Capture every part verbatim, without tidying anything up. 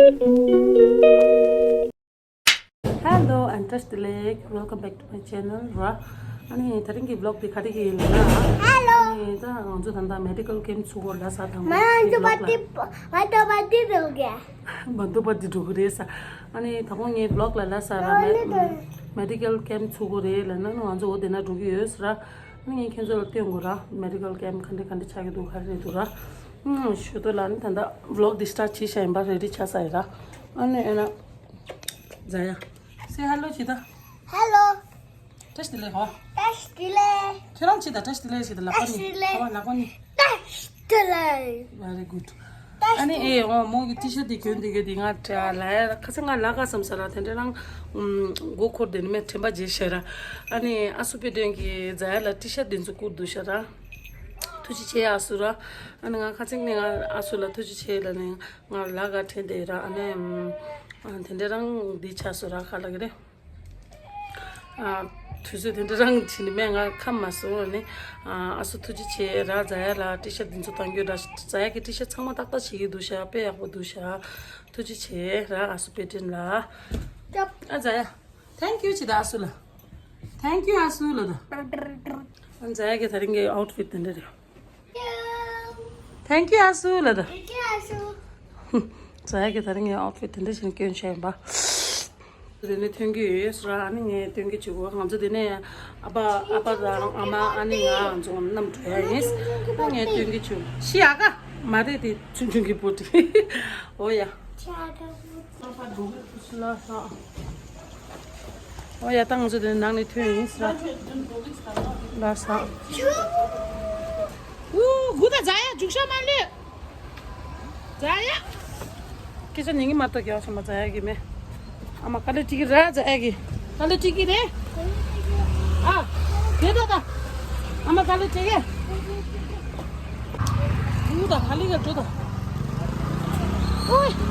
Hello and བཀྲ་ཤིས་བདེ་ལེགས། Welcome back to my channel ར། ཨ་ནི་དེ་རིང་གི་vlog དེ་ག་རེ་གི་ཡིན་ལབ་ན། Hello. ཨ་ནི་ད་ང་ཚོ་ད་ལྟ་medical camp ཚུགས་སྐོར་ལ་ས་དང་མ་འདུག་པ་འདི་འགྲོ་གི་རེད་ས། ཨ་ནི་ད་གོང་ངའི་vlog ལ་ལ་ས་ར་མེ་medical camp ཚུགས་སྐོར་རེད་ལབ་ན་ང་ཚོ་འོ་དེ་ན་འགྲོ་གི་ཡོད་ས་ར། ཨ་ནི་ངས་ཁྱེད་ཚོ་ལ་སྟོན་དགོས་ར། medical camp ག་འདྲ་ག་འདྲ་ཆགས་ཀྱི་འདུག་ག་རེ་རེད་འདུག་ར། ཨུམ། ཞུ་དོ་ལ་ནི་ད་ལྟ་vlog འདི་start བྱེད་བཞག་ཡིན་པ་ready ཆགས་ས་ཡིན་ར། ཨ་ནི་ཨེ་ན། ཛ་ཡ། Say hello བྱེད་ད། Hello. བཀྲ་ཤིས་བདེ་ལེགས་ཧོ། བཀྲ་ཤིས་བདེ་ལེགས། ཁྱོད་རང་བྱེད་ད། བཀྲ་ཤིས་བདེ་ལེགས་བྱེད་ད། ལག་པ་གཉིས། བཀྲ་ཤིས་བདེ་ལེགས། ཧོ་ལག་པ་གཉིས། བཀྲ་ཤིས་བདེ་ལེགས། Very good. ཨ་ནི་ཨེ་འོ་མོ་གི་ཊི་ཤར་ཊི་དེ་གྱོན་དེ་གི་དེ་ང་ལ་ཡ་ཁ་སང་ང་ལ་ག་བསམ་ས་ར། དེ་འདྲ་རང་མགོ་འཁོར་དེ་ནི་མེད་དྲན་པ་བརྗེད་ཤག་ར། ཨ་ནི་ཨ་སུ་པེ་ཏྲེན་གི་ཛ་ཡ་ལ་ཊི་ཤར་ཊི་དེ་ཚོ་བསྐུར་འདུག་ཤག་ར། ཐུགས་རྗེ་ཆེ་ཨ་སུ་ར། ཨ་ནི་ང་ཁ་སང་ནས་ང་ཨ་སུ་ལ་ཐུགས་རྗེ་ཆེ་ལབ་ནས་ང་ལ་ག་དྲན་དེ་ར། ཨ་ནི་ཨམ། ཨ་དེ་འདྲ་རང་འདི་ཆགས་སོང་ར། ག་ལབ་གི་རེད། ཨ་དུས་ཚོད་དེ་འདྲ་རང་བྱིན་ནི་མེད། ང་ཁམས་མ་སོང་ནི། ཨ་ཨ་སུ་ཐུགས་རྗེ་ཆེ་ར། ཛ་ཡ་ལ་ཊི་ཤར་ཊི་འདི་ཚོ་བཏང་རྒྱུ་ར། ཛ་ཡ་གི་ཊི་ཤར་ཊི་ཚང་མ་ཏག་ཏག་བྱེད་ཀྱི་འདུག་ཤག་དཔེ་ཡག་པོ་འདུག་ཤག་ཐུགས་རྗེ་ཆེ་ར་ཨ་སུ་པེ་ཏྲེན་ལ། ཨ་ཛ་ཡ། Thank you བྱེད་ད་ཨ་སུ་ལ། Thank you ཨ་སུ་ལ་ད། ཨ་ཛ་ཡ་གི་དེ་རིང་གི་outfit དེ་འདྲ་རེད། Thank you ཨ་སུ་ལ་ད། Thank you ཨ་སུ། ཛ་ཡ་གི་དེ་རིང་གི་outfit དེ་འདྲ་ཞིག་གྱོན་བྱས་ཡིན་པ། དེ་ནས་ཐོན་གྱི་ཡོད་ཟེར་ར། ཨ་ནི་ངས་སྟོན་གྱི་བྱེད་དགོས། ང་ཚོ་དེ་ནས་ཨ་ཕ་ཨ་ཕ་དང་ཨ་མ་ཨ་ནེ་ང་ང་ཚོ་རྣམས་འགྲོ་ཡ་ཡིན། ཨ་ངས་སྟོན་གྱི་བྱེད། ཤི་ཨ་ཀ་མ་རེད་དེ་ཆུང་ཆུང་གི་བུ་དེ། འོ་ཡ། ལ་ཧ། ཨོ་ཡ། ད་ང་ཚོ་དེ་ནང་ནས་ཐོན་ཡིན་ཟེར། ལ་ས། ཨུ་གུ་ད་ཛ་ཡ་རྒྱུག་ཤ་མ་ལུས། ཛ་ཡ། སྐད་ཆ་ཉན་གི་མ་གཏོགས་རྒྱག་ཤ་མ་ཛ་ཡ་གི་མེད། ཨ་མ་དཀའ་ལས་ཁྲིད་ཀྱི་ར་ཛ་ཡ་གི། དཀའ་ལས་ཁྲིད་ཀྱི་རེད། ཨ། དེ་ད་ད། ཨ་མ་དཀའ་ལས་ཁྲིད་ཀྱི། འགྲོ་དང་ཧ་ལི་ག་འགྲོ་དང་། ཨོའི།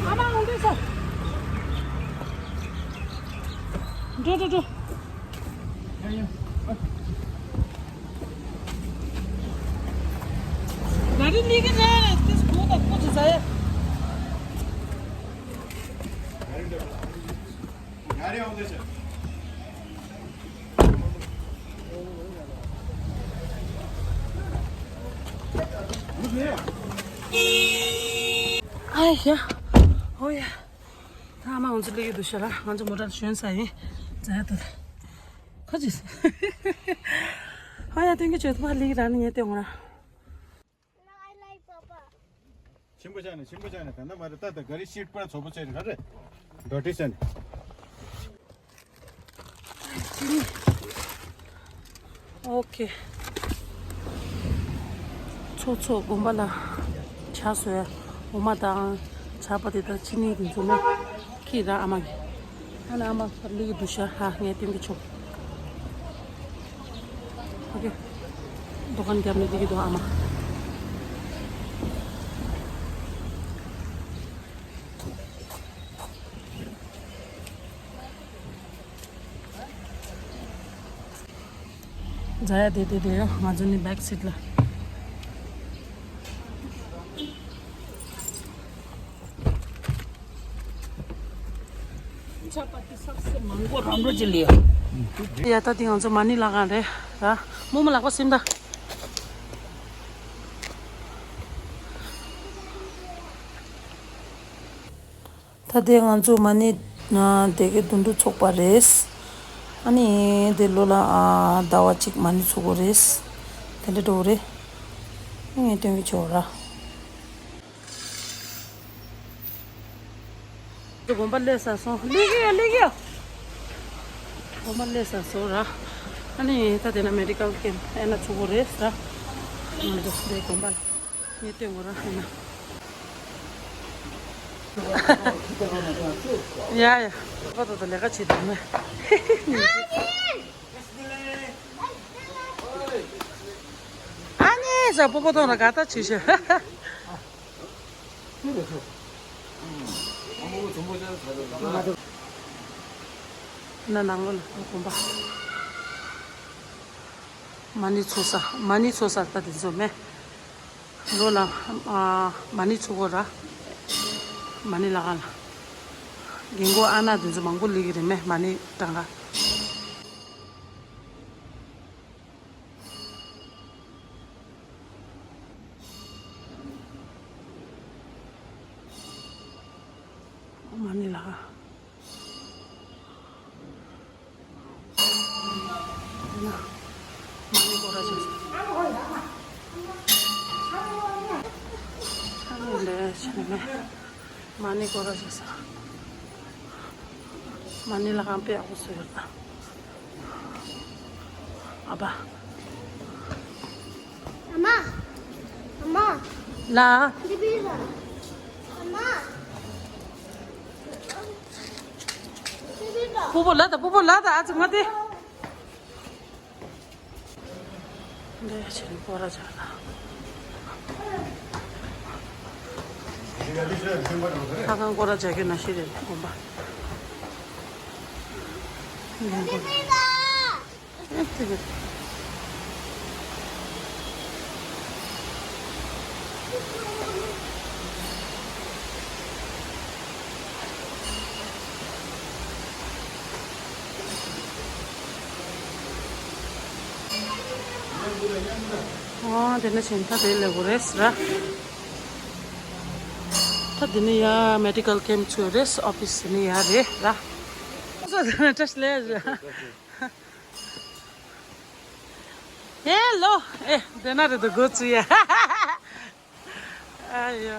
ཨ་མ་འོང་དུས་ས། འགྲོ་འགྲོ་འགྲོ། ང་རི་ལི་གི་རེད་ཏིས་གོ་དང་གོ་ཅི་ཟ་ཡ། ང་རི་འོང་དུས་ས། ཨ་ཡ། ཨོ་ཡ། ད་ཨ་མ་ང་ཚོ་སླེབས་ཀྱི་འདུག་ཤག་ར། ང་ཚོ་མོ་ཊ་ཞོན་ས་ཡིན། ཛ་ཡ་ད། ཁ་ཅིག་ཨ་ཡ་སྟོན་གྱི་བྱོས་ཐུབ་པ་སླེབས་ཀྱི་ར། ནི་ངས་སྟོན་འོང་ར། ཆེན་པོ་ཆགས་ནས་ཆེན་པོ་ཆགས་ནས་ད་ནི་མ་རེད། ད་ད་ག་རི་ཤིཊ་པར་ཚོ་པོ་ཆེ་རེད་ག་རེ། འགྲོ་དྲི་ཟེར་ནས། ཨོ་ཁེ། ཚོ་ཚོ་དགོན་པ་ལ་ཇ་བཟོ་ཡ། འོ་མ་དང་ཇ་པ་དེ་དང་ཅི་ནི་དེ་ཚོ་ནི་ཁྱི་ར་ཨ་མ་གི། ཨ་ནི་ཨ་མ་ཕར་སླེབས་ཀྱི་འདུག་ཤག་ངས་སྟོན་གྱི་བྱོས། ཨོ་ཁེ། འདུ་ཁང་རྒྱབ་ནས་སླེབས་ཀྱི་འདུག་ཨ་མ། ཛ་ཡ་དེ་དེ་དེ་ཡོ། ང་ཚོ་ནི་བེག་སིཊ་ལ། ཡ་ད་དེ་ང་ཚོ་མ་ཎི་ལག་ཁང་རེད་ར། རྨོ་མོ་ལག་པ་ཟིན་ད། ད་ལྟའི་ང་ཚོ་མ་ཎི་ཨ་དེ་གའི་བདུན་ཕྲག་ཚོགས་པ་རེད། ཨ་ནི་དེ་ལོ་ལ་ཨ་ཟླ་བ་གཅིག་མ་ཎི་ཚོགས་པ་རེད། དེ་འདྲ་འགྲོ་གི་རེད། ངས་སྟོན་གྱི་བྱོས་ར། དགོན་པ་སླེབས་ཚར་སོང་། སླེབས་ཀྱི་ཡོད། སླེབས་ཀྱི་ཡོད། དགོན་པ་སླེབས་ཚར་སོང་ར། ཨ་ནི་ད་དེ་ན་མེ་ཌི་ཀལ་ཀེམ་ཨེ་ན་ཚོགས་པ་རེད་ར། ང་ཚོ་དེ་དགོན་པ་ལ། ངས་སྟོན་དགོས་ར་ཧེ་ན། ཡ་ཡ། པ་ཏོ་ཏོ་ལས་ཀ་བྱེད་དུས་མེད། ཨ་ནི་ཟ་པོ་པོ་ཏོ་ན་ག་ད་བྱེད་ཤེས། ན་ནང་ལོ་ལ་དགོན་པ། མ་ཎི་ཚོགས་ས། མ་ཎི་ཚོགས་ས་ད་དེ་ཚོ་མེད། ལོ་ལ་ཨ་མ་ཎི་ཚོགས་པ་ར། མ་ཎི་ལ་ཁང་ལ། རྒན་གོག་ཨ་ན་དེ་ཚོ་མང་པོ་སླེབས་ཀྱི་རེད་མེ་མ་ཎི་གྲངས་ཀ། མ་ཎི་ལ་ཁང་། མ་ཎི་སྐོར་ར་བྱས་སོང་། ཆ་ནས་ལས་བྱས་ནས་མ་ཎི་སྐོར་ར་བྱས་སོང་། མ་ཎི་ལ་ཁང་དཔེ་ཡག་པོ་བཟོས་ཡོད་ད། ཨ་ཕ། ཨ་མ། ཨ་མ། ལ། འདི་བི་ལ། ཨ་མ། འདི་བི་ལ། སྤུ་གུ་ལ་ད་སྤུ་གུ་ལ་ད་ཨ་ཙི་ང་དེ། འདི་ཕྱིར་སྐོར་ར་བྱ་ལ། ལྷ་ཁང་སྐོར་ར་བྱ་རྒྱུ་ན་ཤི་རེད་དགོན་པ། ཨོ་དེ་ནས་ཕྱིན་ད་དེ་ལས་གོ་རེད་ཟེར། ད་དེ་ནས་ཡ་མེ་ཌི་ཀལ་ཀེམ་ཚུགས་རེད། ཨོ་ཕི་སི་དེ་ནས་ཡ་རེད་ར། ཧེ་ལོ། ཨེ་དེ་ན་རེད་དོ་གོ་ཚུགས་ཡ། आयो।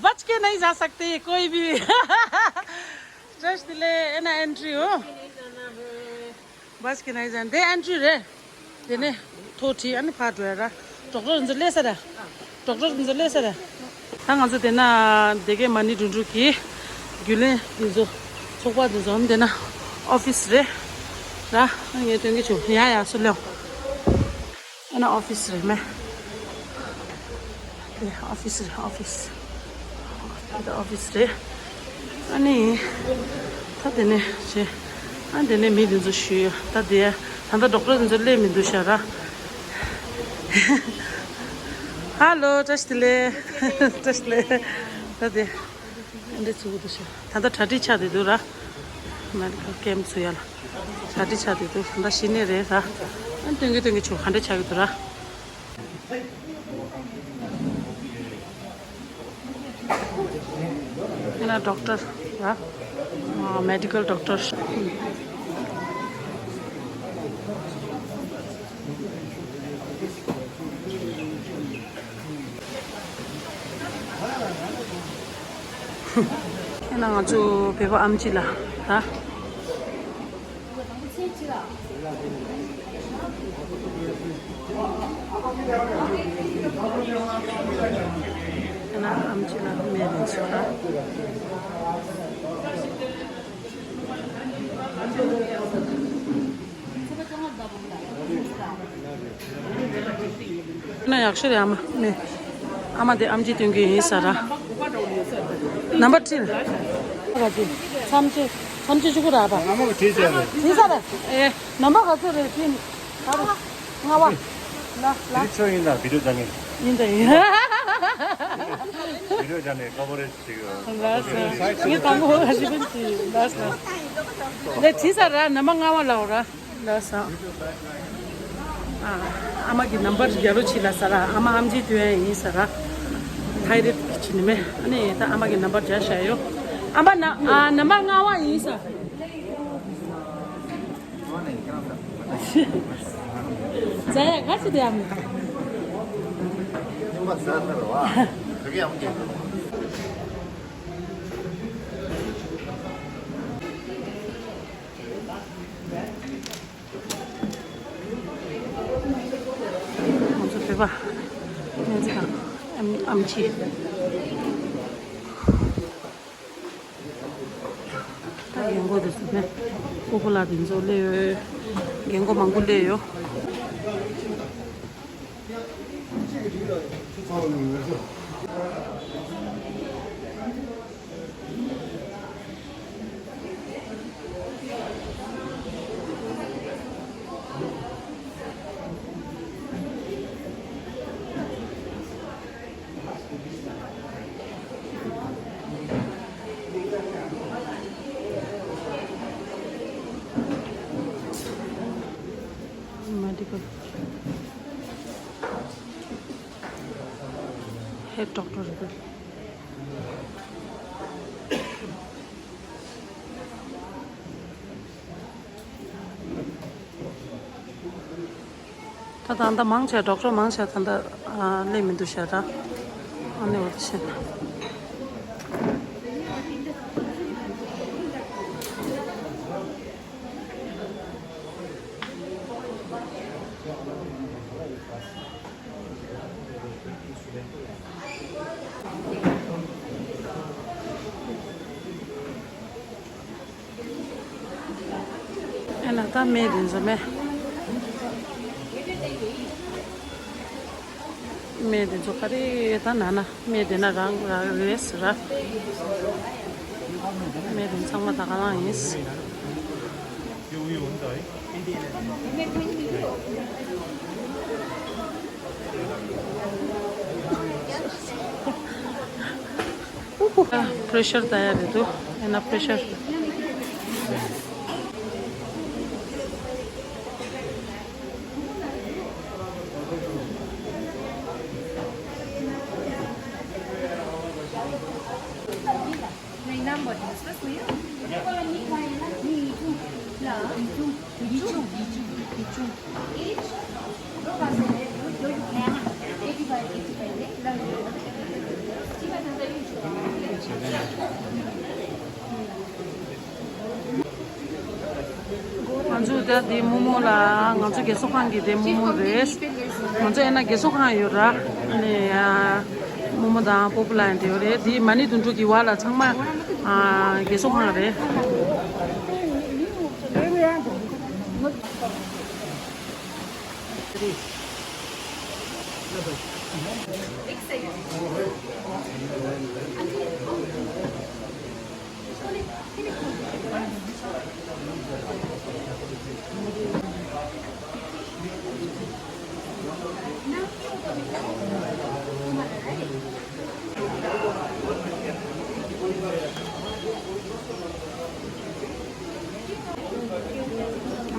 बच के नहीं जा सकते कोई भी। जस्ट ले है ना एंट्री हो। बच के नहीं जाना दे एंट्री रे। देने थोटी अनि फाट हुएर डॉक्टर हुन्छ ले सर। डॉक्टर हुन्छ ले सर। ད་ང་ཚོ་དེ་ན་དེ་གའི་མ་ཎི་འགྲོ་འགྲོ་གི་རྒྱུན་ལས་འདི་ཚོ་ཚོགས་པ་འདི་ཚོ་དེ་ན་ཨོ་ཕི་སི་རེད་ར། ངས་སྟོན་གི་བྱུང་ཡ་ཡ་སུ་ལེའོ། ཨ་ན་ཨོ་ཕི་སི་རེད་མེ། དེ་ཨོ་ཕི་སི་རེད་ཨོ་ཕི་སི། དེ་ཨོ་ཕི་སི་རེད། ཨ་ནི། ད་དེ་ནས་བྱས། ཨ་དེ་ནས་མི་དེ་ཚོ་ཞུས་ཡོད་ད་དེ། ད་ལྟ་ཌོག་ཊར་དེ་ཚོ་སླེབས་མི་འདུག་ཤག་ར། ཧ་ལོ་བཀྲ་ཤིས་བདེ་ལེགས། བཀྲ་ཤིས་བདེ་ལེགས། ད་དེ། ཨ་འདྲ་ཚུགས་འདུག་ཤག་ད་ལྟ་གྲ་སྒྲིག་ཆགས་བསྡད་འདུག་ར། མེ་ཌི་ཀལ་ཀེམ་ཚུགས་ཡ་ལ། གྲ་སྒྲིག་ཆགས་བསྡད་འདུག་ད་ལྟ་གཞི་ནས་རེད་ར། ཨ་སྟོན་གི་སྟོན་གི་བྱུང་ག་འདྲ་ཆགས་ཀྱི་འདུག་ར། ཨ་ན་ཌོག་ཊར་ར། མེ་ཌི་ཀལ་ཌོག་ཊར། ཨ་ན་ང་ཚོ་བོད་པ་ཨམ་ཆི་ལ་ད། ཨ་ན་ཨམ་ཆི་ལ་མེད་རེད་ཆུ་ལ། ན་ཡག་ཤོས་རེད་ཨ་མ་ནས། ཨ་མ་དེ་ཨམ་ཆི་སྟོན་གྱི་ཡིན་ས་ར། ནམ་བར་ཁྲིད། ག་ཅི། མཚམས་ཆད། མཚམས་ཆད་བཅུ་དགུ་ར་བ། ང་མ་གི་བྲིས་བྱས་རེད། བྲིས་ས་ར། ཨེ། ནམ་བར་ག་ཚོད་རེད་དྲིན། ཨ་ར། ལྔ་བ། ལ་ལ། དེ་ཆོ་ཡིན་ན་བི་ཌིའོ་བྱ་ངེས། ཡིན་ད་ཡིན། བི་ཌིའོ་བྱ་ནས་ཀོ་བོ་རེ་ཞིག་ལགས་སོ། ངས་དང་པོ་ཧ་ཞི་པན་གྱི་ལགས་སོ། ལས་བྲིས་ས་ར་ནམ་བར་ལྔ་བ་ལའོ་ར། ལགས་སོ། ཨ་ཨ་མ་གི་ནམ་བར་རྒྱ་རོ་ཆི་ལ་ས་ར། ཨ་མ་ཨམ་ཆི་དུས་ཡིན་ས་ར། ཐའི་རེད་ཆི་ནི་མེ། ཨ་ནི་ད་ཨ་མ་གི་ནམ་བར་རྒྱ་ཤ་ཡོ། ཨ་མ་ན་ཨ་ནམ་བར་ལྔ་བ་ཡིན་ས། ཛ་ཡ་ག་ཚོད་དེ་ཡ་མི། ང་ཚོ་བོད་པ་སྨན་རྩིས་ཁང་ཨམ་ཨམ་ཆི། ད་རྒན་གོག་དེ་ཚོ་ནས་སྤུ་གུ་ལགས་དེ་ཚོ་སླེབས་ཡོད། རྒན་གོག་མང་པོ་སླེབས་ཡོད། ཧེཌ་ཌོག་ཊར་རེད། ད་ད་ལྟ་མང་ཆེ་ཌོག་ཊར་མང་ཆེ་ད་ལྟ་ཨ་སླེབས་མི་འདུག་ཤག་ར། ཨ་ནི་འོ་དེ་བྱས་ན། ཨ་ན་ད་སྨན་དེ་ཚོ་མེད། སྨན་དེ་ཚོ་ག་རེ་ད་ན་ན་སྨན་དེ་ན་རང་རང་རེད་ཟེར་ར། སྨན་དེ་ཚང་མ་ད་ག་རང་ཡིན། པུ་རེ་ཤར་ད་ཡ་རེད་འདུག་ཨེ་ན་པུ་རེ་ཤར། ང་ཚོ་ད་འདི་རྨོ་མོ་ལ་ང་ཚོ་རྒས་གསོ་ཁང་གི་དེ་རྨོ་མོ་རེད། ང་ཚོ་ཨེ་ན་རྒས་གསོ་ཁང་ཡོད་ར། ཨ་ནི་རྨོ་མོ་དང་སྤོ་བོ་ལ་ཡང་དེ་ཡོད་རེད། འདི་མ་ཎི་དོན་གྲུབ་ཀྱི་བར་ལ་ཚང་མ་རྒས་གསོ་ཁང་རེད།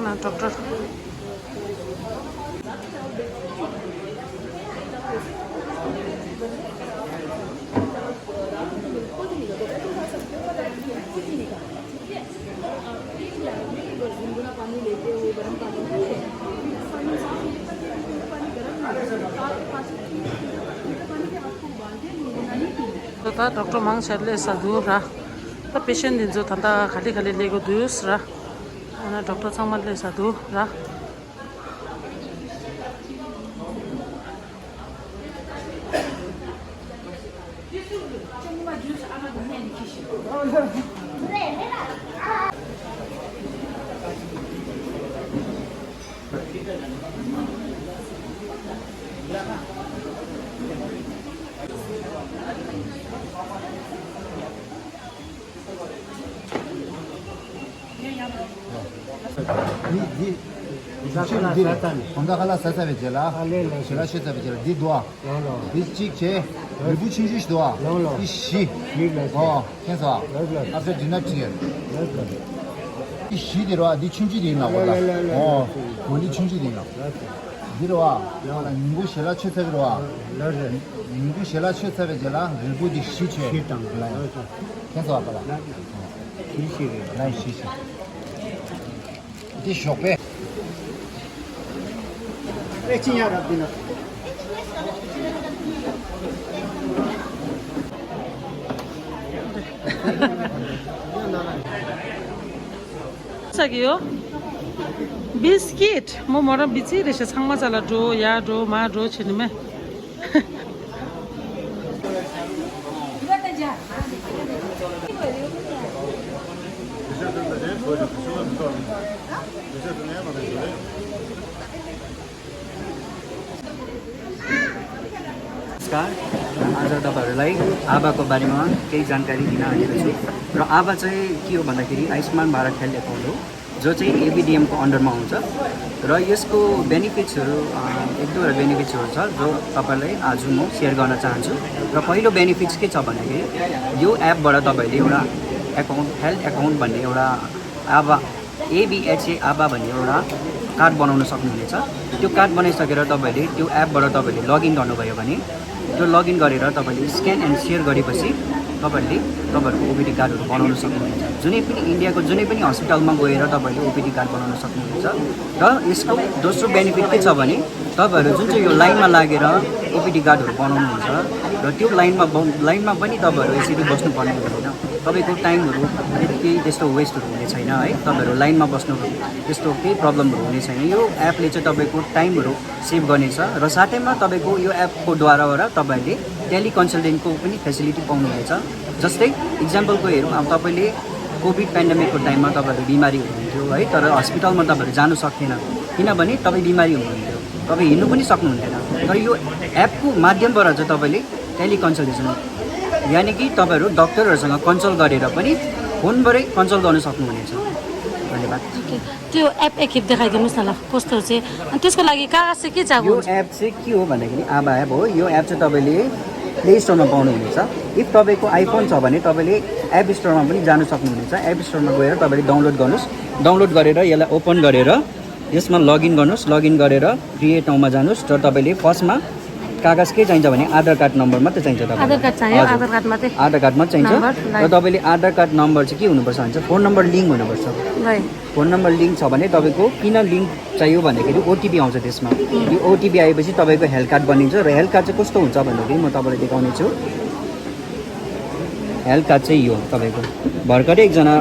ང་ཌོག་ཊར། ད་ཌོག་ཊར་མང་ཆེ་སླེབས་ཚར་འདུག་ར། ད་པེ་ཤེན་འདི་ཚོ་ད་ལྟ་ག་ལེ་ག་ལེ་སླེབས་ཀྱི་འདུག་ར། ཨ་ན་ཌོག་ཊར་ཚང་མ་སླེབས་ཚར་འདུག་ར། འདི་འདི་ཁོང་ད་ཁ་ལག་ཟ་ཚར་བའི་རྗེས་ལ། ཞལ་ལག་མཆོད་ཚར་བའི་རྗེས་ལ་འདི་འདུག་ཨ། འདི་གཅིག་བྱས། རིལ་བུ་ཆུང་ཆུང་ཞིག་འདུག་ཨ། འདི་བཞི། ཨོ་མཁྱེན་སོང་། After dinner tea. འདི་བཞི་དེ་རེད་བ། འདི་ཆུང་ཆུང་དེ་ཡིན་ལགས་པ་ལ། ཨོ་འདི་ཆུང་ཆུང་དེ་ཡིན་ལགས། འདི་རེད་བ། ཉིན་གུང་ཞལ་ལག་མཆོད་ཚར་གི་རེད་བ། ཉིན་གུང་ཞལ་ལག་མཆོད་ཚར་བའི་རྗེས་ལ་རིལ་བུ་འདི་བཞི་བྱས། མཁྱེན་སོང་བ་ལ། བཞི་བྱས། ལ་བཞི་བྱས། འདི་ཞོགས་པའི། ཨེ་ཅི་ཡ་རབ་འདི་ན། ས་གི་ཡོ། བིས་ཀིཊ་མོ་མོ་རང་བི་ཙི་རེད་ཤག་ཚང་མ་ས་ལ་འགྲོ་ཡ་འགྲོ་མ་འགྲོ་བྱེད་ནི་མེད། नमस्कार, आज तपाईँहरूलाई आभाको बारेमा केही जानकारी दिन आएको छु। र आभा चाहिँ के हो भन्दाखेरि आयुष्मान भारत हेल्थ एकाउन्ट हो, जो चाहिँ एबिडिएमको अन्डरमा हुन्छ। र यसको बेनिफिट्सहरू, अ, एक दुईवटा बेनिफिट्सहरू छ, जो तपाईँलाई आज म सेयर गर्न चाहन्छु। र पहिलो बेनिफिट्स के छ भन्दाखेरि यो एपबाट तपाईँले एउटा एकाउन्ट, हेल्थ एकाउन्ट भन्ने एउटा आभा, एबिएचए आभा भन्ने एउटा कार्ड बनाउन सक्नुहुनेछ। त्यो कार्ड बनाइसकेर तपाईँले त्यो एपबाट तपाईँले लगइन गर्नुभयो भने, त्यो लगइन गरेर तपाईँले स्क्यान एन्ड सेयर गरेपछि तपाईँले तपाईँहरूको ओपिडी कार्डहरू बनाउन सक्नुहुन्छ। जुनै पनि इन्डियाको जुनै पनि हस्पिटलमा गएर तपाईँले ओपिडी कार्ड बनाउन सक्नुहुन्छ। र यसको दोस्रो बेनिफिट के छ भने, तपाईँहरू जुन चाहिँ यो लाइनमा लागेर ओपिडी कार्डहरू बनाउनुहुन्छ र त्यो लाइनमा ब-, लाइनमा पनि तपाईँहरू यसरी बस्नुपर्ने हुँदैन। तपाईँको टाइमहरू केही त्यस्तो वेस्टहरू हुने छैन है। तपाईँहरू लाइनमा बस्नु त्यस्तो केही प्रब्लमहरू हुने छैन। यो एपले चाहिँ तपाईँको टाइमहरू सेभ गर्नेछ र साथैमा तपाईँको यो एपको द्वाराबाट तपाईँहरूले टेलिकन्सल्टेन्टको पनि फेसिलिटी पाउनुहुनेछ। जस्तै इक्जाम्पलको हेरौँ, अब तपाईँले कोभिड पेन्डेमिकको टाइममा तपाईँहरू बिमारी हुनुहुन्थ्यो है, तर हस्पिटलमा तपाईँहरू जानु सक्थेन, किनभने तपाईँ बिमारी हुनुहुन्थ्यो, तपाईँ हिँड्नु पनि सक्नुहुन्थेन। तर यो एपको माध्यमबाट चाहिँ तपाईँले टेलिकन्सल्टेसन, यानि कि तपाईँहरू डाक्टरहरूसँग कन्सल्ट गरेर पनि फोनबाटै कन्सल्ट गर्न सक्नुहुनेछ। धन्यवाद। ओके, त्यो एप एक खेप देखाइदिनुहोस् न ल, कस्तो चाहिँ। अनि त्यसको लागि कागज चाहिँ के चाहिएको यो हुन्छ? एप चाहिँ के हो भन्दाखेरि आभा एप हो। यो एप चाहिँ तपाईँले प्ले स्टोरमा पाउनुहुनेछ। इफ तपाईँको आइफोन छ भने तपाईँले एप स्टोरमा पनि जान सक्नुहुनेछ। एप स्टोरमा गएर तपाईँले डाउनलोड गर्नुहोस्। डाउनलोड गरेर यसलाई ओपन गरेर यसमा लगइन गर्नुहोस्। लगइन गरेर क्रिएट नाउमा जानुहोस् र तपाईँले फर्स्टमा कागज के चाहिन्छ भने आधार कार्ड नम्बर मात्रै चाहिन्छ तपाईँलाई। आधार कार्ड चाहियो, हजुर। आधार कार्ड मात्रै। आधार कार्ड मात्रै चाहिन्छ। नम्बर, र राइट। तपाईँले आधार कार्ड नम्बर चाहिँ के हुनुपर्छ भन्छ, फोन नम्बर लिङ्क हुनुपर्छ। राइट। फोन नम्बर लिङ्क छ भने तपाईँको किन लिङ्क चाहियो भन्दाखेरि ओटिपी आउँछ त्यसमा। यो ओटिपी आएपछि तपाईँको हेल्थ कार्ड बनिन्छ र हेल्थ कार्ड चाहिँ कस्तो हुन्छ भन्दाखेरि म तपाईँलाई देखाउने छु। हेल्थ कार्ड चाहिँ यो तपाईँको भर्खरै एकजना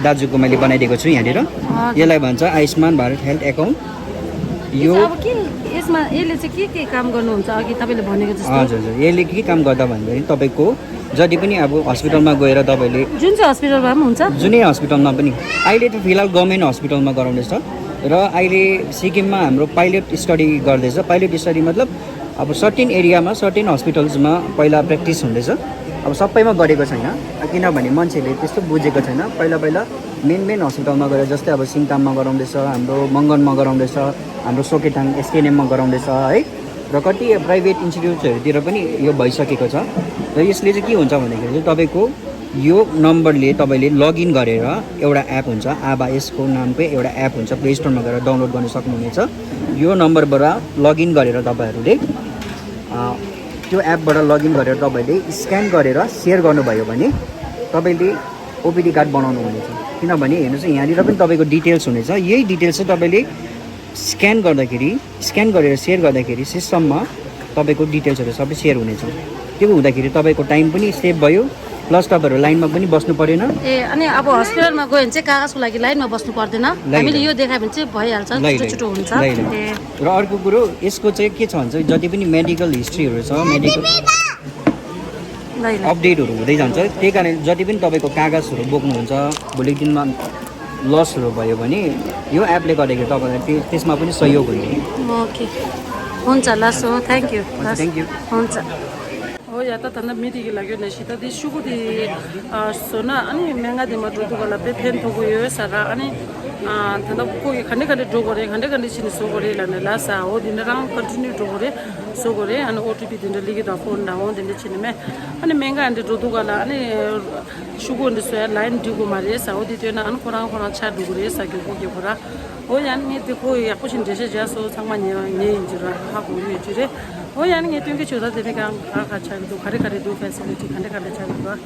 दाजुको मैले बनाइदिएको छु यहाँनिर। हजुर। यसलाई भन्छ आयुष्मान भारत हेल्थ एकाउन्ट। यो अब के यसमा यसले चाहिँ के के काम गर्नुहुन्छ अघि तपाईँले भनेको जस्तो? हजुर, हजुर। यसले के काम गर्दा भन्दाखेरि तपाईँको जति पनि अब हस्पिटलमा गएर तपाईँले जुन चाहिँ हस्पिटलमा पनि हुन्छ? जुनै हस्पिटलमा पनि। अहिले त फिलहाल गभर्मेन्ट हस्पिटलमा गराउँदैछ र अहिले सिक्किममा हाम्रो पाइलट स्टडी गर्दैछ। पाइलट स्टडी मतलब अब सर्टेन एरियामा, सर्टेन हस्पिटल्समा पहिला प्र्याक्टिस हुँदैछ। अब सबैमा गरेको छैन, किनभने मान्छेले त्यस्तो बुझेको छैन। पहिला पहिला मेन मेन हस्पिटलमा गएर, जस्तै अब सिङताममा गराउँदैछ, हाम्रो मङ्गनमा गराउँदैछ, हाम्रो सोकेथाङ एसटिएनएममा गराउँदैछ है, र कति प्राइभेट इन्स्टिट्युट्सहरूतिर पनि यो भइसकेको छ। र यसले चाहिँ के हुन्छ भन्दाखेरि चाहिँ तपाईँको यो नम्बरले तपाईँले लगइन गरेर एउटा एप हुन्छ, आभा यसको नामकै एउटा एप हुन्छ, प्ले स्टोरमा गएर डाउनलोड गर्न सक्नुहुनेछ। यो नम्बरबाट लगइन गरेर तपाईँहरूले, अ, त्यो एपबाट लगइन गरेर तपाईँले स्क्यान गरेर सेयर गर्नुभयो भने तपाईँले ओपिडी कार्ड बनाउनु हुनेछ। किनभने हेर्नुहोस्, यहाँनिर पनि तपाईँको डिटेल्स हुनेछ। यही डिटेल्स चाहिँ तपाईँले स्क्यान गर्दाखेरि, स्क्यान गरेर सेयर गर्दाखेरि सिस्टममा तपाईँको डिटेल्सहरू सबै सेयर हुनेछ। त्यो हुँदाखेरि तपाईँको टाइम पनि सेभ भयो, प्लस तपाईँहरू लाइनमा पनि बस्नु परेन। ए, अनि अब हस्पिटलमा गयो भने चाहिँ कागजको लागि लाइनमा बस्नु पर्दैन, लाइनमा। हामीले यो देखायो भने चाहिँ भइहाल्छ, लाइ, छिटो लाइ। छिटो हुन्छ। लाइ, लाइ। ए। र अर्को कुरो, यसको चाहिँ के छ भन्छ, जति पनि मेडिकल हिस्ट्रीहरू छ, मेडिकल लाइ, लाइ। अपडेटहरू हुँदै जान्छ। त्यही कारण जति पनि तपाईँको कागजहरू बोक्नुहुन्छ, भोलिको दिनमा लसहरू भयो भने यो एपले गर्दाखेरि तपाईँलाई त्यो, त्यसमा पनि सहयोग हुने। ओके, हुन्छ, लास हो, थ्याङ्क यू। हुन्छ, थ्याङ्क यू। हुन्छ। ཨོ་ཡ། ད་ད་ནི་མི་དེ་གི་ལ་གོ་ནས་ཤི་ད་དེ་ཤུ་གུ་དེ་ཨ་བཟོ་ན་ཨ་ནི་སྨན་ཁང་དེ་མ་འགྲོ་དུས་ག་ལ་དཔེ་ཕན་ཐོགས་ཀྱི་ཡོད་ས་ར། ཨ་ནི་ཨ་ད་ལྟ་ཁོ་གི་ག་འདྲ་ག་འདྲ་འགྲོ་དགོས་རེད། ག་འདྲ་ག་འདྲ་བྱས་ནས་བཟོ་དགོས་རེད་ལབ་ནས་ལབ་ས། འོ་དེ་ནི་རང་ཀོན་ཊི་ནིའུ་འགྲོ་དགོས་རེད། བཟོ་དགོས་རེད། ཨ་ནི་ཨོ་ཊི་པི་དེ་འདྲ་སླེབས་ཀྱི་དང་ཕོན་འདྲ་འོང་དེ་འདྲ་བྱས་ནས་མེད། ཨ་ནི་སྨན་ཁང་འདི་འགྲོ་དུས་ག་ལ་ཨ་ནི་ཤུ་གུ་འདི་བཟོ་ཡ་ལའིན་འགྲིག་གི་མ་རེད་ས། འོ་དེ་སྟོན་ན་ཨ་ནི་ཁོ་རང་ཁོ་རང་ཆགས་འགྲོ་གི་རེད་ས། རྒྱུ་ཁོ་རྒྱུ་ཁོ་ར། འོ་ཡ་ནི་ངས་དེ་ཁོ་ཡག་པོ་ཞིག་འགྲེལ་བཤད་བྱས་སོང་། ཚང་མ་ཉན་ཉན་ཡིན་གྱི་ར། ཧ་གོ་ཡོད་ཀྱི་རེད། འོ་ཡ་ནི་ངས་སྟོན་གྱི་བྱོས་ད། དེ་ནི་གང་ག་ག་ཆགས་ཀྱི་འདུག་ག་རེ་ག་རེ་འདུག་ཕེ་སི་ལི་ཊི་ག་འདྲ་ག་འདྲ་ཆགས་ཀྱི་འདུག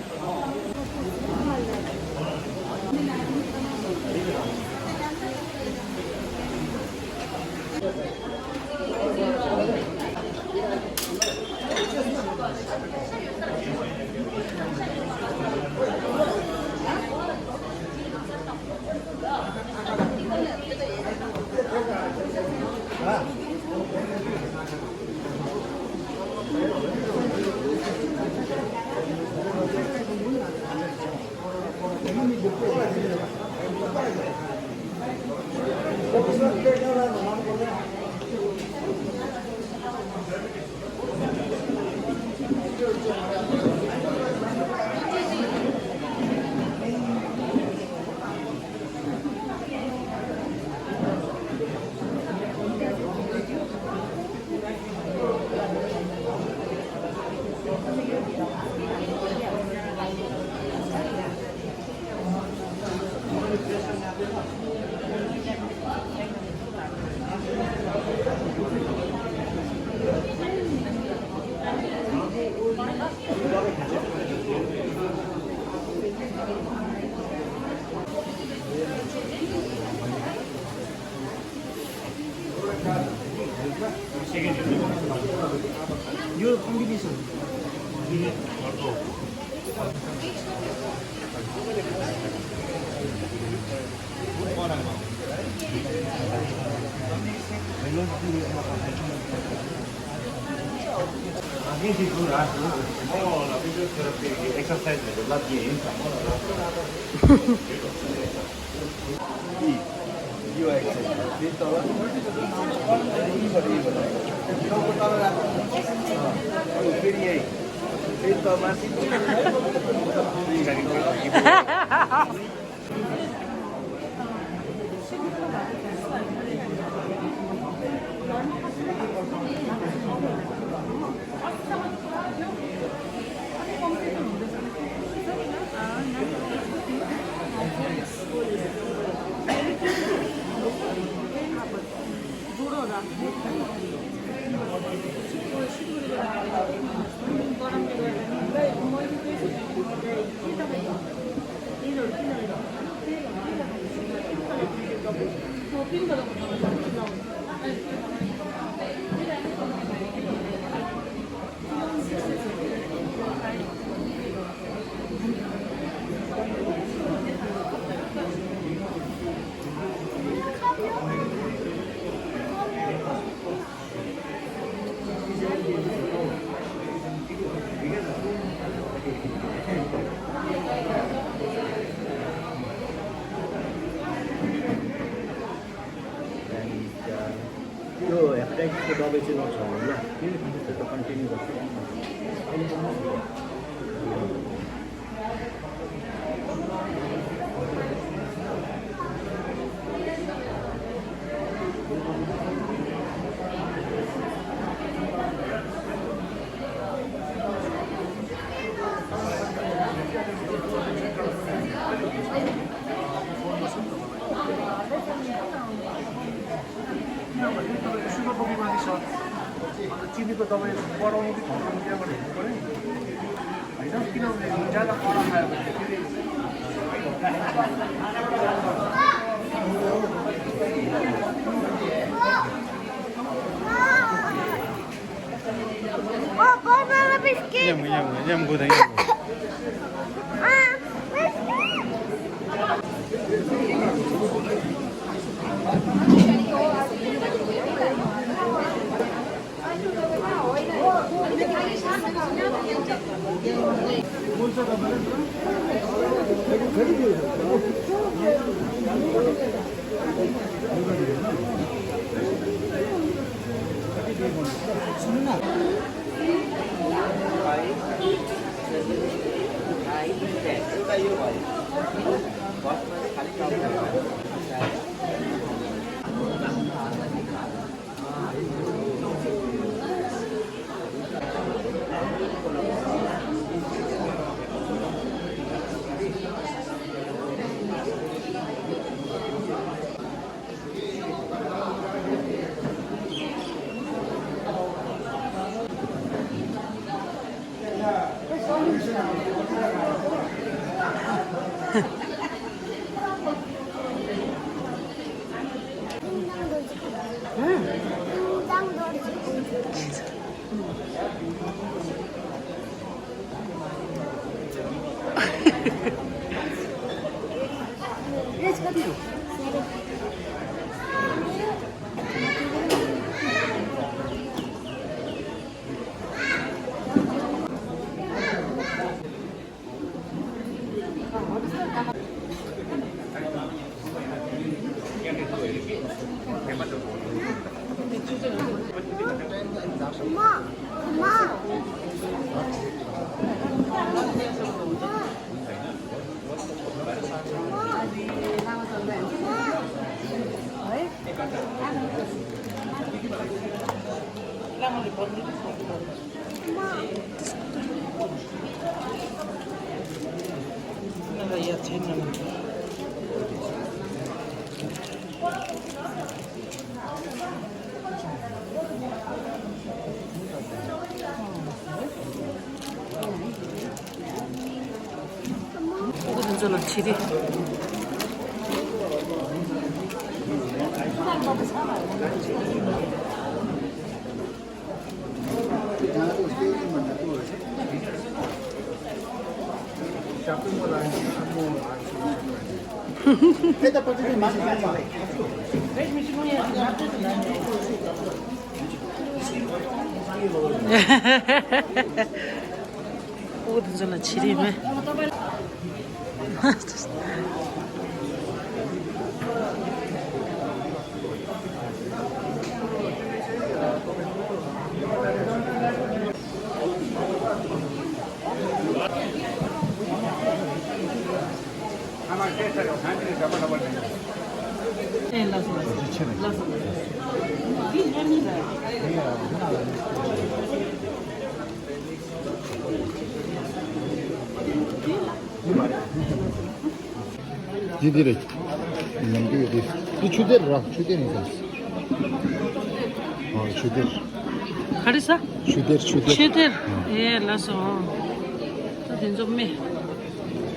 Exercise. यो हेपाटाइटिसको दबाई चाहिँ नछाड्नु ल। फेरि कन्टिन्यू गर्छु। चिनीको दबाई बढाउने कि घटाउने त्यहाँबाट हेर्नु पऱ्यो नि। होइन, किनभने ज्यादा कडा खायो भने फेरि ཉམས་ཉམས་ཉམས་དགོས་དང་ཉམས་དགོས། ཨོ་དེ་ཚོ་ལ་བྱེད་རིན་མེད། འདི་འདི་རེད། ཉམས་རྒྱུ་ཡོད་དེ། འདི་ཆུ་གཏེར་ར། ཆུ་གཏེར་ཡིན་ས། ཨ་ཆུ་གཏེར། ག་རེ་ཟ། ཆུ་གཏེར། ཆུ་གཏེར། ཆུ་གཏེར། ཨ། ཨེ་ལགས་སོ། ད་དེ་ཚོ་སྨན།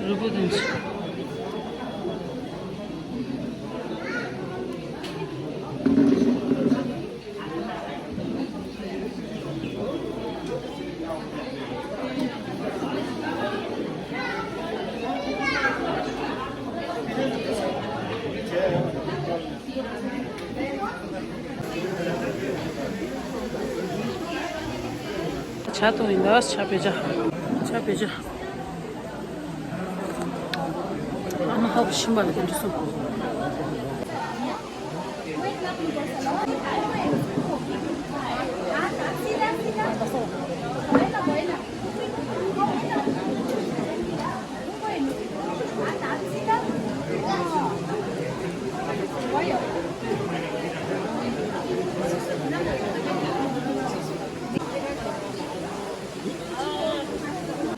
རུས་པོ་དེ་ཚོ། ཇ་འཐུང་ཡིན་ད། ཇ་བོད་ཇ། ཇ་བོད་ཇ། ཨ་མ་ཧོབ་ཤིམ་པ་ལ་གོན་འདྲི་སོང་།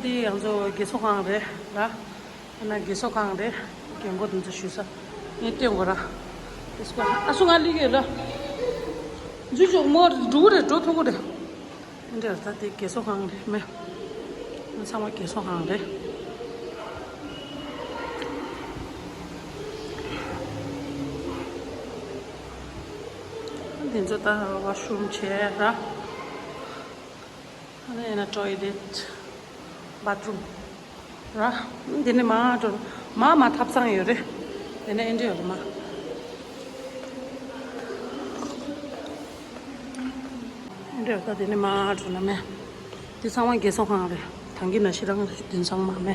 འདི་ཡང་ཚོ་དགེ་ཚོགས་ཁང་རེད་ལ། ཨ་ན་དགེ་ཚོགས་ཁང་རེད། རྒན་གོག་དེ་ཚོ་བཞུགས་ས། ངས་སྟོན་དགོས་ར། དེ་སྐོར་ཨ་སུ་ང་ལི་གེ་ལ། འཛུལ་ཆོག་མོ་འགྲོ་གི་རེད། འགྲོ་ཐུབ་ཀྱི་རེད། འདི་ལྟ་དེ་དགེ་ཚོགས་ཁང་རེད་མེ། ཚང་མ་དགེ་ཚོགས་ཁང་རེད། འདི་ཚོ་ད་ཝ་ཤུམ་བྱས་ར། ཨ་ནི་ཡིན་ན་ཊོའི་ལེཊ། བཱཐ་རུམ། ར། འདི་ནི་མ་འགྲོ། མ་མ་ཐབ་ཚང་ཡོད་རེད། དེ་ནས་ཨེ་འདྲ་ཡོད་རེད་མ། ཨེ་འདྲ་ཡོད་ད། དེ་ནི་མ་འགྲོ་ན་མེ། འདི་ཚང་མ་དགེ་ཚོགས་ཁང་རེད། ཐང་གི་ན་ཤི་རང་རེད། དེ་ཚང་མ་མེ།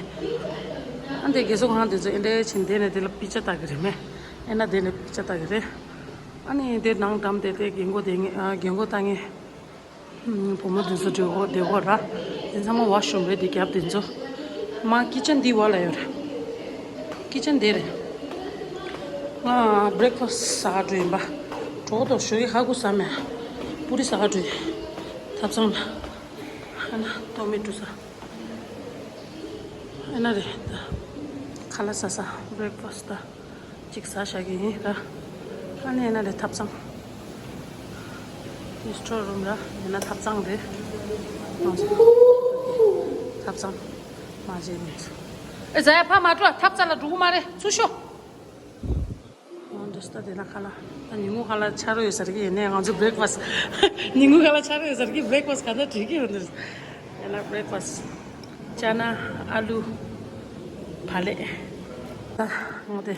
ཨ་འདི་དགེ་ཚོགས་ཁང་དེ་ཚོ་ཨེ་འདྲ་ཕྱིན་དེ་ནས་དེ་ལ་པི་ཅ་ལྟ་གི་རེད་མེ། ཨེ་ན་དེ་ནས་པི་ཅ་ལྟ་གི་རེད། ཨ་ནི་དེ་ནང་འགྲམ་དེ་དེ་རྒན་གོག་དེ་རྒན་གོག་ལྟ་ངེས། བུ་མོ་དེ་ཚོ་བསྡད་ཡོད་ར། དེ་ཚང་མ་ཝ་ཤུམ་རེད། དེ་རྒྱབ་དེ་ཚོ། མ་ཀི་ཅན་འདི་བ་ལ་ཡོད་ར། ཀི་ཅན་དེ་རེད། ང་བྷི་རེག་ཕ་སི་ཟ་ག་འགྲོ་ཡིན་པ། གྲོགས་དང་ཞོགས་ཀྱི་ཧ་གོ་ས་མེད། པུ་རི་ཟ་ག་འགྲོ་ཡིན། ཐབ་ཚང་ལ། ཨ་ན་ཏོ་མེ་ཊོ་ཟ། ཨ་ན་རེད་ད། ཁ་ལག་ཟ་ས་བྷི་རེག་ཕ་སི་ད། གཅིག་ཟ་བཞག་གི་ཡིན་ར། ཨ་ནི་ཡིན་ན་རེད་ཐབ་ཚང་། དེ་སི་ཊོར་རུམ་ར་ཡིན་ན་ཐབ་ཚང་རེད། ཐབ་ཚང་། མ་བརྗེད་མི་ཚུ། ཨེ་ཟ་ཡ་ཕ་མ་འགྲོ། ཐབ་ཚང་ལ་འགྲོ་གི་མ་རེད། ཚུར་ཤོག་འོ་འདྲ་སྟ་དེ་ན་ཁ་ལ། ད་ཉིན་གུང་ཁ་ལ་ཆ་རོ་ཡོད་ཟེར་གི་ཡིན་ནའི་ང་ཚོ་བྷི་རེག་ཕ་སི། ཉིན་གུང་ཁ་ལ་ཆ་རོ་ཡོད་ཟེར་གི་བྷི་རེག་ཕ་སི་ག་འདྲ་བྲིས་ཀྱི་ཡོད་འདིར། ཡིན་ན་བྷི་རེག་ཕ་སི། ཅ་ན། ཨ་ལུ། བག་ལེབ། ད་ང་དེ་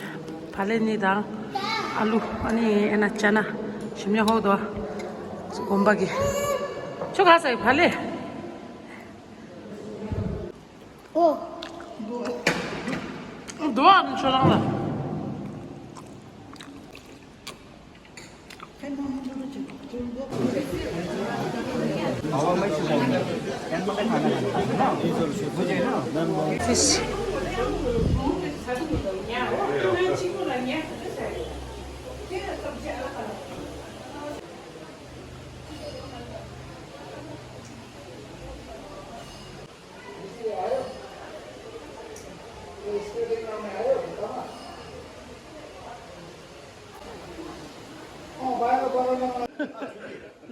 བག་ལེབ་གཉིས་དང་། ཨ་ལུ། ཨ་ནི་ཨེ་ན་ཅ་ན། ཞིམ་ཉམས་ཧོག་དོ། གོམ་པ་གི། ཁྱོད་ག་ས་ཡི་བག་ལེབ། ཨོ། དོ་ཨ་ནི་ཁྱོད་རང་ལ། Fish.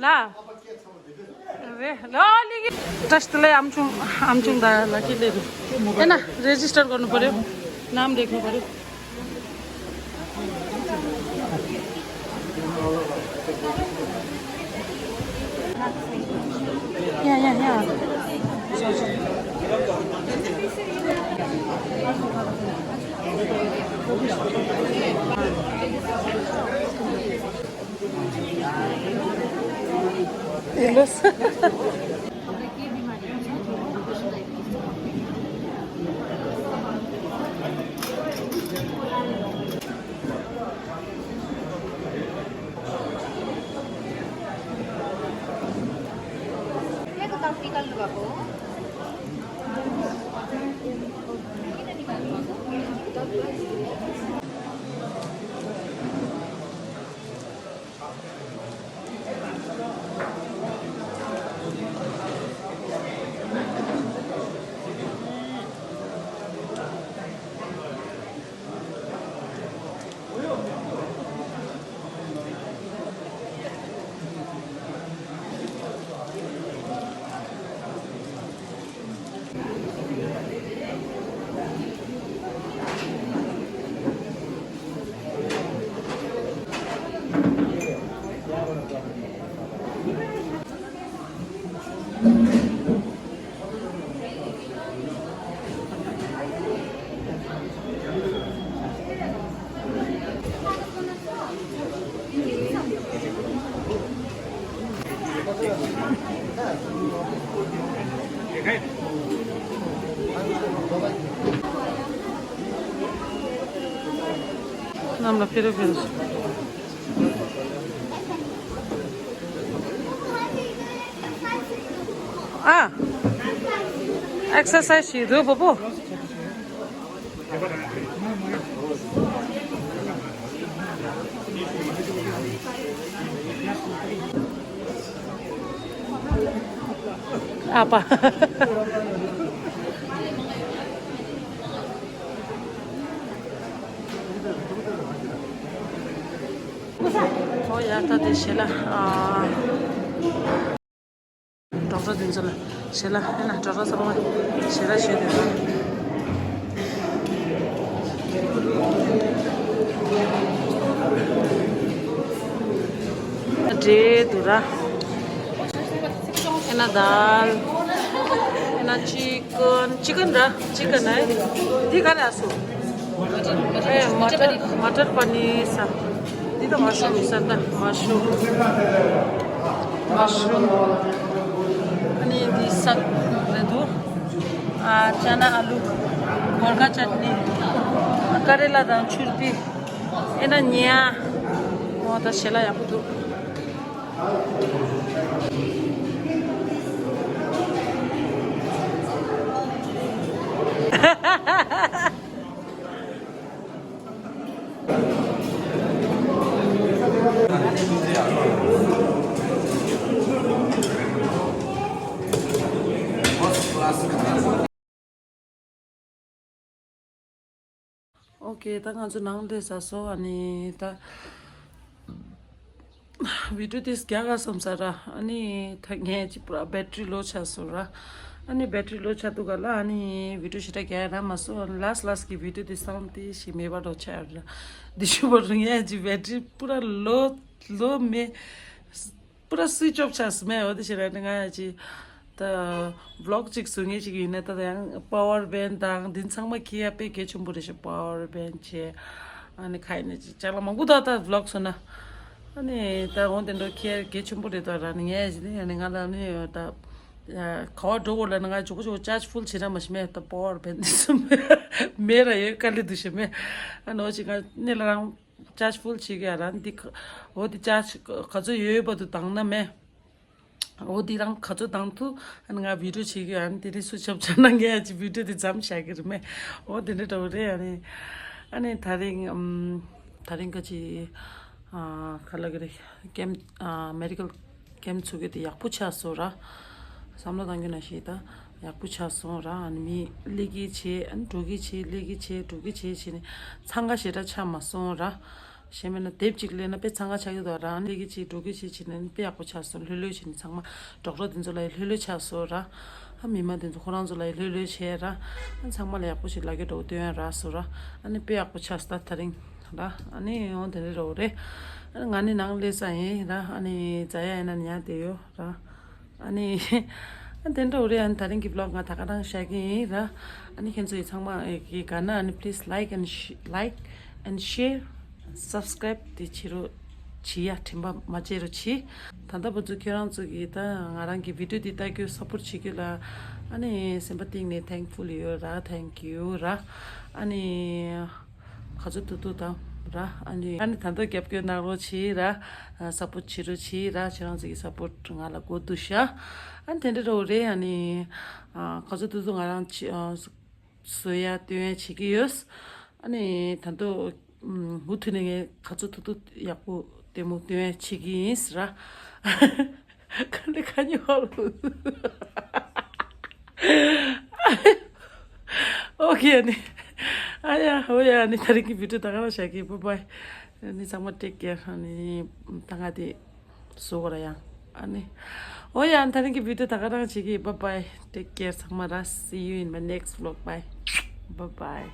ལ། རེད། ལ་ལི་གི། ཏྲས་ཏི་ལེ་ཨམ་ཆུང་ཨམ་ཆུང་ད་ལ་ཀི་ལེ་རུ། ཨེ་ན་རེ་ཇི་སི་ཊར་གོ་ནུ་པ་རེ། ནམ་དེ་ཁོ་པ་རེ། Yeah, yeah, yeah. གནམ་ལ་ཕེ་རེ་ཕེ་རེ། ཨ། ཨེག་སར་སའི་ཛི་བྱེད་འདུག་བུ་བུ། ཨ་ཕ། ཨོ་ཡ། ད་དེ་ཞེ་ལ། ཨ། ཌོག་ཊར་དེ་ཚོ་ལ་ཞེ་ལ། ཨེ་ན་ཌོག་ཊར་ཚོ་ལ་ཞེ་ལ་ཞེ་དེ་ཚོ་འདྲེ་དུ་ར། ཨེ་ན་དཱལ། ཨེ་ན་ཅི་ཀན། ཅི་ཀན་ར། ཅི་ཀན་ཨེ། འདི་ག་ལ་སུ། ཨེ། མ་ཊར། མ་ཊར་པ་ནི་ས། འདི་ད་མ་ཤུ་རུམ་ས། ད་མ་ཤུ་རུམ། མ་ཤུ་རུམ། ཨ་ནི་འདི་ས་རེད་འདུག་ཨ། ཅ་ན་ཨ་ལུ། གོར་ཁ་ཅཊ་ནི། ཀ་རེ་ལ་དང་ཆུར་པི། ཨེ་ན་ཉ། འོ་ད་ཞེ་ལ་ཡག་པོ་འདུག་ཨོ་ཁེ། ད་ང་ཚོ་ནང་སླེབས་ཚར་སོང་། ཨ་ནི་ད་བི་ཌིའོ་དེ་རྒྱག་ག་སོང་ས་ར། ཨ་ནི་ད་ངས་ཅིག་པུ་ར་བེ་ཊི་རི་ལོ་ཆགས་སོང་ར། ཨ་ནི་བེ་ཊི་རི་ལོ་ཆགས་དུས་ག་ལ་ཨ་ནི་བི་ཌིའོ་ཞེ་དྲག་རྒྱག་ཡ་རག་མ་སོང་། ཨ་ནི་ལཱསི་ཊི་ལཱསི་ཊི་གི་བི་ཌིའོ་དེ་སང་དེ་ཞིག་མེད་པ་འགྲོ་ཆགས་ཡོད་ར། དེ་ཞུ་བ་རུ་ངས་ཅིག་བེ་ཊི་རི་པུ་ར་ལོ་ལོ་མེད། པུ་ར་སུའིཆ་ཨོཕ་ཆགས་སོང་མེད། འོ་དེ་ཞེ་དྲག་ནི་ང་ཡ་ཅིག་ད་བི་ལོག་ཅིག་བཟོ་མཁན་ཅིག་ཡིན་ན། ད་ད་ཡང་པ་ཝར་བེན་དང་དེ་ཚང་མ་འཁྱེར་ཡ་དཔེ་གལ་ཆེན་པོ་རེད་ཤག་པ་ཝར་བེན་བྱས། ཨ་ནི་ཁ་ཡིན་ན་ཅིག་ཅ་ལག་མང་པོ་ད་ད་བི་ལོག་བཟོ་ན། ཨ་ནི་ད་འོ་དེ་འདྲ་འཁྱེར་གལ་ཆེན་པོ་རེད་ད་ར། ནི་ངས་ཅིག་ནི་ཨ་ནི་ང་ལ་ནི་ད་ག་བ་འགྲོ་དགོས་ལ་ནི་ང་ཅོག་ཅོག་ཅར་ཇི་ཕུལ་བྱེད་ན་མ་ཤི་མེད། ད་པ་ཝར་བེན་དེ་ཚོ་མེད་ར་ཡོད་དཀའ་ལས་འདུག་ཤི་མེད། ཨ་ནི་འོ་ཅིག་ང་ནི་ལ་རང་ཅར་ཇི་ཕུལ་བྱེད་ཀྱི་ཡ་རང་འདི་ག་འོ་འདི་ཅར་ཇི་ག་ཚོད་ཡོད་པ་དུ་བཏང་ན་མེད། འོ་འདི་རང་ག་ཚོད་བཏང་ཐུབ། ཨ་ནི་ང་བི་ཌིའོ་བྱེད་ཀྱི་ཡ་རང་དེ་རིང་སུ་ཆབ་ཆ་ན་ངས་ཡ་ཅི་བི་ཌིའོ་དེ་མཚམས་བཞག་གི་རེད་མེད། འོ་དེ་འདྲ་འདྲ་བོ་རེད། ཨ་ནི་ཨ་ནི་ད་རིང་ཨམ་ད་རིང་ག་ཅི་ཨ་ག་ལ་གི་རེད། ཀེམ་ཨ་མེ་ཌི་ཀལ་ཀེམ་ཚུགས་ཀྱི་དེ་ཡག་པོ་ཆགས་སོང་ར། བསམ་བློ་བཏང་རྒྱུ་ན་ཞིག་ད་ཡག་པོ་ཆགས་སོང་ར། ཨ་ནི་མི་སླེབས་ཀྱི་བྱས། ཨ་ནི་འགྲོ་གི་བྱས། སླེབས་ཀྱི་བྱས། འགྲོ་གི་བྱས་བྱས་ནས་འཚང་ཁ་ཞེ་དྲག་ཆགས་མ་སོང་ར། གཞན་མིན་ན་དེབ་ཅིག་སླེབས་ན་དཔེ་འཚང་ཁ་ཆགས་ཀྱི་འདུག་ར། ཨ་ནི་སླེབས་ཀྱི་བྱས། འགྲོ་གི་བྱས་བྱས་ནས་དཔེ་ཡག་པོ་ཆགས་སོང་། ལྷོད་ལྷོད་བྱས་ནས་ཚང་མ་ཌོག་ཊར་དེ་ཚོ་ལ་ཡང་ལྷོད་ལྷོད་ཆགས་སོང་ར། ཨ་མི་མང་དེ་ཚོ་ཁོ་རང་ཚོ་ལ་ཡང་ལྷོད་ལྷོད་བྱས་ར། ཨ་ཚང་མ་ལ་ཡག་པོ་ཞིག་ལབ་རྒྱུ་འདྲ་བོ་སྟོན་ཡ་རག་སོང་ར། ཨ་ནི་དཔེ་ཡག་པོ་ཆགས་སོང་ད་དེ་རིང་ར། ཨ་ནི་འོ་དེ་འདྲ་འདྲ་བོ་རེད། ཨ་ནི་ང་ནི་ནང་སླེབས་ས་ཡིན་ར། ཨ་ནི་ཛ་ཡ་ཡིན་ན་ཉལ་བསྡད་ཡོད་ར། ཨ་ནི་ཨ་དེ་འདྲ་བོ་རེད། ཨ་ནི་དེ་རིང་གི་བི་ལོག་ང་ད་ག་རང་བཞག་གི་ཡིན་ར། ཨ་ནི་ཁྱེད་ཚོ་ཡི་ཚང་མ་ཡི་གི་དགའ་ན་ཨ་ནི་please like and sh- like and share, subscribe དེ་བྱེད་རོགས་བྱེད་ཡ། དྲན་པ་མ་བརྗེད་རོགས་བྱེད། ད་ལྟ་བར་དུ་ཁྱེད་རང་ཚོ་གིས་ད་ང་རང་གི་video འདི་ལྟ་རྒྱུ་support བྱེད་རྒྱུ་ལ་ཨ་ནི་སེམས་པ་གཏིང་ནས་thankful ཡོད་ར། Thank you ར། ཨ་ནི་ག་ཚོད་ཐུབ་ཐུབ་དང་ར། ཨ་ནི་ཨ་ནི་ད་ལྟ་རྒྱབ་སྐྱོར་གནང་རོགས་བྱེད་ར། support བྱེད་རོགས་བྱེད་ར། ཁྱེད་རང་ཚོ་གི་support ང་ལ་དགོས་འདུག་ཤག་ཨ་ནི་དེ་འདྲ་རོ་རེད། ཨ་ནི་ག་ཚོད་ཐུབ་ཐུབ་ང་རང་བྱེད། བཟོ་ཡ་སྟོན་ཡ་བྱེད་ཀྱི་ཡོད། ཨ་ནི་ད་དུང་མུ་མཐུད་ནས་ངས་ག་ཚོད་ཐུབ་ཐུབ་ཡག་པོ་ལྟད་མོ་སྟོན་ཡ་བྱེད་ཀྱི་ཡིན་ཟེར་ར། ག་འདྲ་ག་ཉི་ཧོ་ལོ། ཨོ་ཁེ། ཨ་ནི་ཨ་ཡ་ཨོ་ཡ། ཨ་ནི་ད་རིང་གི་video ད་ག་རང་བཞག་གི། Bye bye. ཨ་ནི་ཚང་མ་take care. ཨ་ནི་ད་ང་དེ་བཟོ་དགོས་ར་ཡང་། ཨ་ནི་ཨོ་ཡ། ཨ་ནི་ད་རིང་གི་video ད་ག་རང་བྱེད་ཀྱི། Bye bye. Take care ཚང་མ་ར། See you in my next vlog. Bye. Bye bye.